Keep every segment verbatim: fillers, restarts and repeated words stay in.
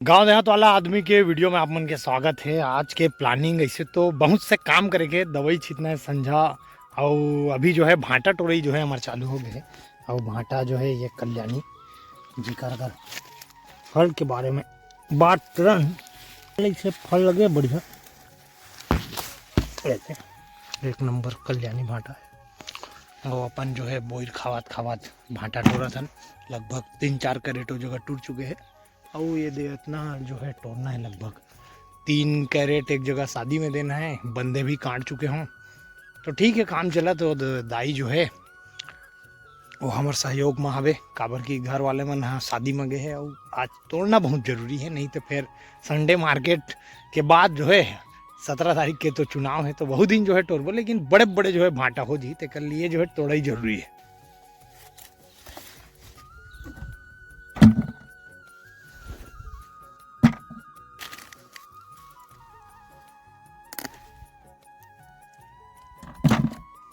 गांव देहात वाला आदमी के वीडियो में आप मन के स्वागत है। आज के प्लानिंग ऐसे तो बहुत से काम करे के, दवाई छीतना है संझा, अउ अभी जो है भांटा टोरई जो है हमार चालू हो गए है। अउ भांटा जो है ये कल्याणी जी कर कर फल के बारे में बात करन, ऐसे फल लगे बढ़िया, ऐसे एक नंबर कल्याणी भांटा है। अउ अपन जो है बोइर खावत खावत भांटा टोरत हन, लगभग तीन चार कैरेट ओ जगह टूट चुके हैं। अउ ये दे इतना जो है टोरना है, लगभग तीन कैरेट एक जगह शादी में देना है, बंदे भी काट चुके हों। तो ठीक है, काम चला तो द-, दाई जो है वो हमर सहयोग में हवे, काबर कि घर वाले मन ह शादी में गए है अउ आज तोड़ना बहुत जरूरी है, नहीं तो फिर संडे मार्केट के बाद जो है सत्रह तारीख के तो चुनाव है, तो वहू दिन जो है टोरबो, लेकिन बड़े बड़े जो है भांटा हो जी, तेकर लिए जो है टोरई जरूरी है।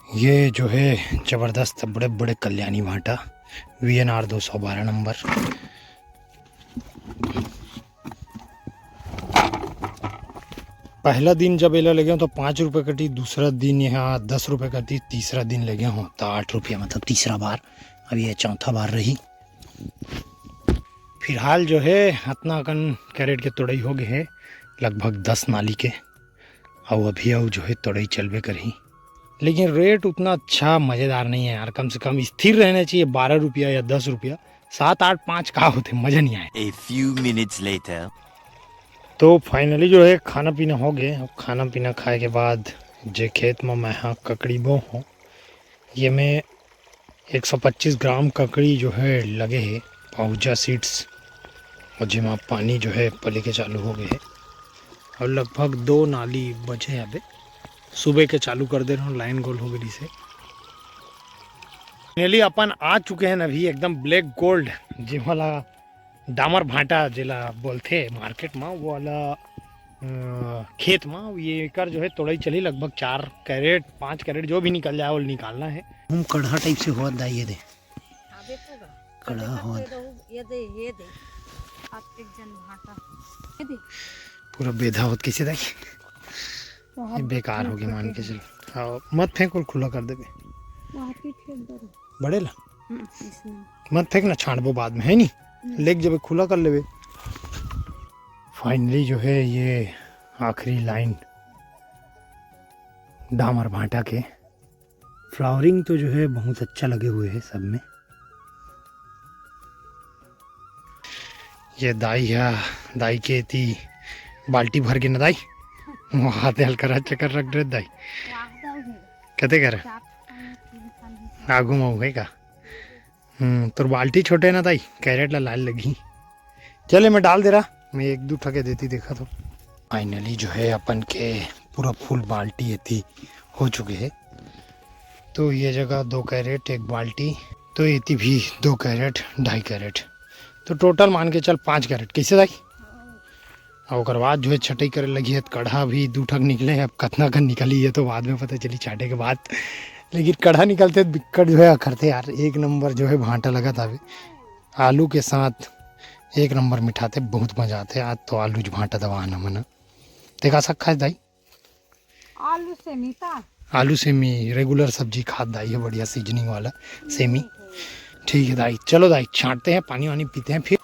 ये जो है जबरदस्त बड़े बड़े कल्याणी भांटा, वी एन आर दो सौ बारह नंबर। पहला दिन जब एला लेगे हों तो पाँच रुपये कटी, दूसरा दिन यहाँ दस रुपये कटी, तीसरा दिन लेगे हों तो आठ रुपया, मतलब तीसरा बार। अब ये चौथा बार रही। फिलहाल जो है अतना अकन कैरेट के तोड़ई हो गए है, लगभग दस नाली के। अउ अभी अउ जो है तोड़ई चलबे करही, लेकिन रेट उतना अच्छा मज़ेदार नहीं है यार। कम से कम स्थिर रहना चाहिए, बारह रुपया या दस रुपया। सात आठ पाँच का होते, मज़ा नहीं आए। A few minutes later. तो फाइनली जो है खाना पीना हो गए। अब खाना पीना खाए के बाद जे खेत में मैं हा ककड़ी बो हूँ, ये में एक सौ पच्चीस ग्राम ककड़ी जो है लगे है पाउजा सीड्स, और जेमा पानी जो है पले के चालू हो गए है। और लगभग दो नाली बचे हैं अबे, सुबह के चालू कर दे रहे हो, लाइन गोल हो गई से। फाइनली अपन आ चुके हैं अभी एकदम ब्लैक गोल्ड, जे वाला डामर भांटा जेला बोलथे मार्केट में, वो वाला अ, खेत में। ये एकर जो है तोड़ई चली, लगभग चार कैरेट पाँच कैरेट जो भी निकल जाए वो निकालना है। हम कढ़ा टाइप से होत दाई, ये दे। हाँ, देखो गा। कढ़ा कटे होत। कटे रहू, ये दे, ये दे। आप एक जन भांटा। ये दे। पूरा बेधा होत कैसे दाई? तो ये हाथ बेकार हो गया, मान के चल। हाँ, मत फेंक और खुला कर देबे। वहाँ पे फेंक दो। बड़े ला? हम्म, इसमें। मत फेंक ना, छांटबो बाद में, है नी? हम्म। लेके जबे खुला कर लेबे। फाइनली जो है ये आखिरी लाइन डामर भांटा के। फ्लावरिंग तो जो है बहुत अच्छा लगे हुए है सब में। ये दाई है, दाई के एती बाल्टी भर के न दाई, वो हाथ हल्का चक्कर रख दे दाई। कते कर? आगू में है का? हम्म, तोर बाल्टी छोटे ना दाई, कैरेट ला लाल लगही। चले, मैं डाल दे रहा, मैं एक दू ठके देती देखा तो। फाइनली जो है अपन के पूरा फुल बाल्टी एती हो चुके है। तो ये जगह दो कैरेट, एक बाल्टी, तो एती भी दो कैरेट, ढाई कैरेट, तो टोटल मान के चल पाँच कैरेट। कैसे दाई? और ओकर बाद जो है छटई करे लगी है, तो कढ़ा भी दू ठक निकले है। अब कतना कन निकली है तो बाद में पता चली छाटे के बाद, लेकिन कढ़ा निकलते तो बिक्कट जो है अखरते यार। एक नंबर जो है भांटा लगत आवे, आलू के साथ एक नंबर मिठाते, बहुत मजा आते। आज तो आलू ज भांटा दवा आना मना। देखा सक खाए दाई? आलू सेमी का? आलू सेमी रेगुलर सब्जी खात दाई है, बढ़िया सीजनिंग वाला सेमी। ठीक है दाई, चलो दाई, छांटते हैं, पानी वानी पीते हैं फिर।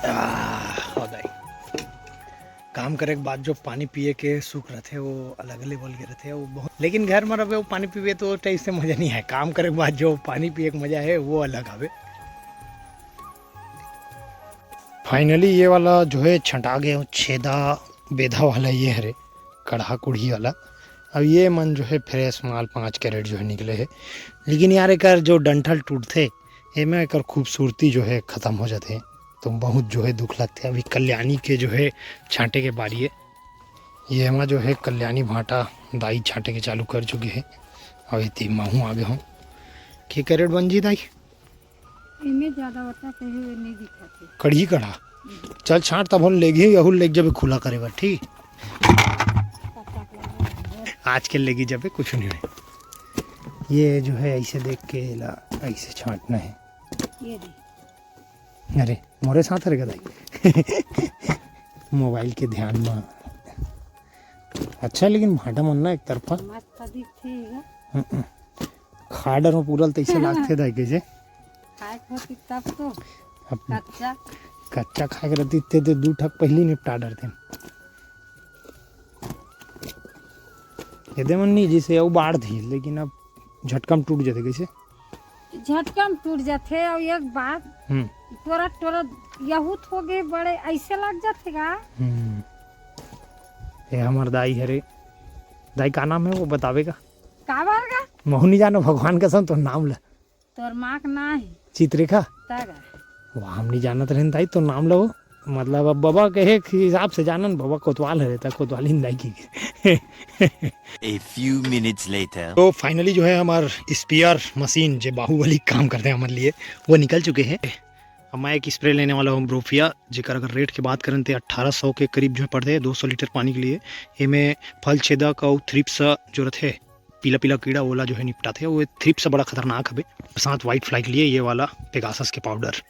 आह, हो दाई। काम करे के बाद जो पानी पिए के सुख रथे, वो अलग लेवल के रथे, वो बहुत। लेकिन घर में रहे, वो पानी पीबे तो टाइप से मजा नहीं है। काम करे के बाद जो पानी पिए के मजा है, वो अलग आवे। फाइनली ये वाला जो है छंटा गया, वो छेदा बेधा वाला ये हरे, कढ़ा कुढ़ी वाला। अब ये मन जो है फ्रेश माल पाँच कैरेट जो है निकले है, लेकिन यार एकर जो डंठल टूटथे, एमे एकर खूबसूरती जो है खत्म हो जाथे। तो बहुत जो है दुख लगथे। अभी कल्याणी के जो है छांटे के बारी है, ये एमा जो है कल्याणी भांटा दाई छांटे के चालू कर चुके हैं। और इतनी महू आगे हूँ, के कैरेट बन जी दाई? एमे ज्यादा होता कहीं वो नहीं दिखाते। कढ़ी कढ़ा। चल छांट तब हम लेगी, यहू लेके जबे खुला करे बर, ठीक? आज के लेगी जबे कुछ नहीं है। ये जो है ऐसे देख के एला ऐसे छांटना है। ये दे। अरे मोरे साथ रहेगा दाई। मोबाइल के ध्यान में। अच्छा, लेकिन भांटा मन ना एक तरफा। मस्त दिखथे गा। हम्म। खाड़ डर में पूरल तैसे लागथे दाई, कैसे? खाए के होती तब तो। अब कच्चा। कच्चा खाए के रहती ते, ते दू ठक पहली निपटा डरते। एदे मन नहीं जैसे अउ बाढ़ थी, लेकिन अब झटकम टूट जाते कैसे? झटकम टूट जाते। और एक बात, हम्म। टोरा टोरा यहूत हो गए बड़े, ऐसे लग जाते गा। हम्म। ये हमार दाई हरे। दाई का नाम है वो बतावेगा? काबर गा? महू नहीं जानो, भगवान कसम तो नाम ले। तोर माँ के ना है। चित्रिका? तगा। वो हम नहीं जानत रहन दाई तो नाम लो। मतलब अब बाबा कहे के हिसाब से जानन, बाबा कोतवाल है रहता, कोतवाल ही नहीं की। A few minutes later. तो फाइनली जो है हमार स्पेयर मशीन जे बाहुबली काम करते हैं हमारे लिए, वो निकल चुके हैं। अब मैं एक स्प्रे लेने वाला हूँ ब्रोफिया, जेकर अगर रेट की बात करें तो अठारह सौ के करीब जो है पड़ते हैं दो सौ लीटर पानी के लिए। एमे फल छेदक और थ्रिप्स जो रहते हैं, पीला पीला कीड़ा ओला जो है निपटाथे। वो थ्रिप्स बड़ा खतरनाक हवे। साथ वाइट फ्लाई के लिए ये वाला पेगासस के पाउडर।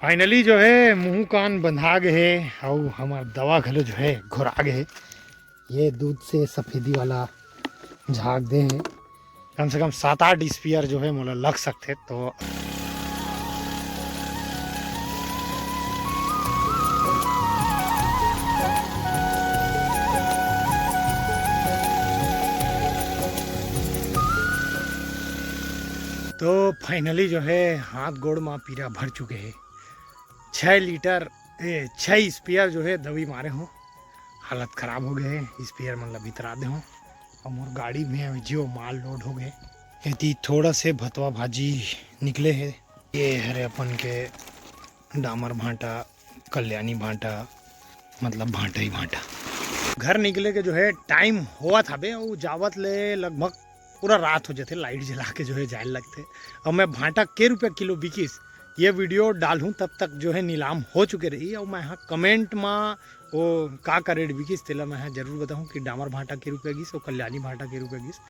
फाइनली जो है मुंह कान बंधा गए है और हमार दवा घलो जो है घोरा गए है। ये दूध से सफेदी वाला झाग दे है। कम से कम सात आठ स्पेयर जो है मोला लग सकते तो। तो फाइनली जो है हाथ गोड़ में पीरा भर चुके हैं। छः लीटर, ए, छः स्पेयर जो है दवाई मारे हो, हालत खराब हो गए है। स्पेयर मतलब भीतरा दे हो और मोर गाड़ी में अभी जो माल लोड हो गए। एती थोड़ा से भतवा भाजी निकले है। ये हरे अपन के डामर भांटा, कल्याणी भांटा, मतलब भांटा ही भांटा। घर निकले के जो है टाइम होवत हबे, अउ जावत ले लगभग पूरा रात हो जाथे, लाइट जला के जो है जाए लगथे। अब मैं भांटा के रुपया किलो बिकिस, ये वीडियो डालूँ तब तक जो है नीलाम हो चुके रही। और मैं हाँ कमेंट में वो का का रेट बिकिस तेला मैं हाँ जरूर बताऊँ कि डामर भांटा के रुपया गिस और कल्याणी भांटा के रुपया गिस।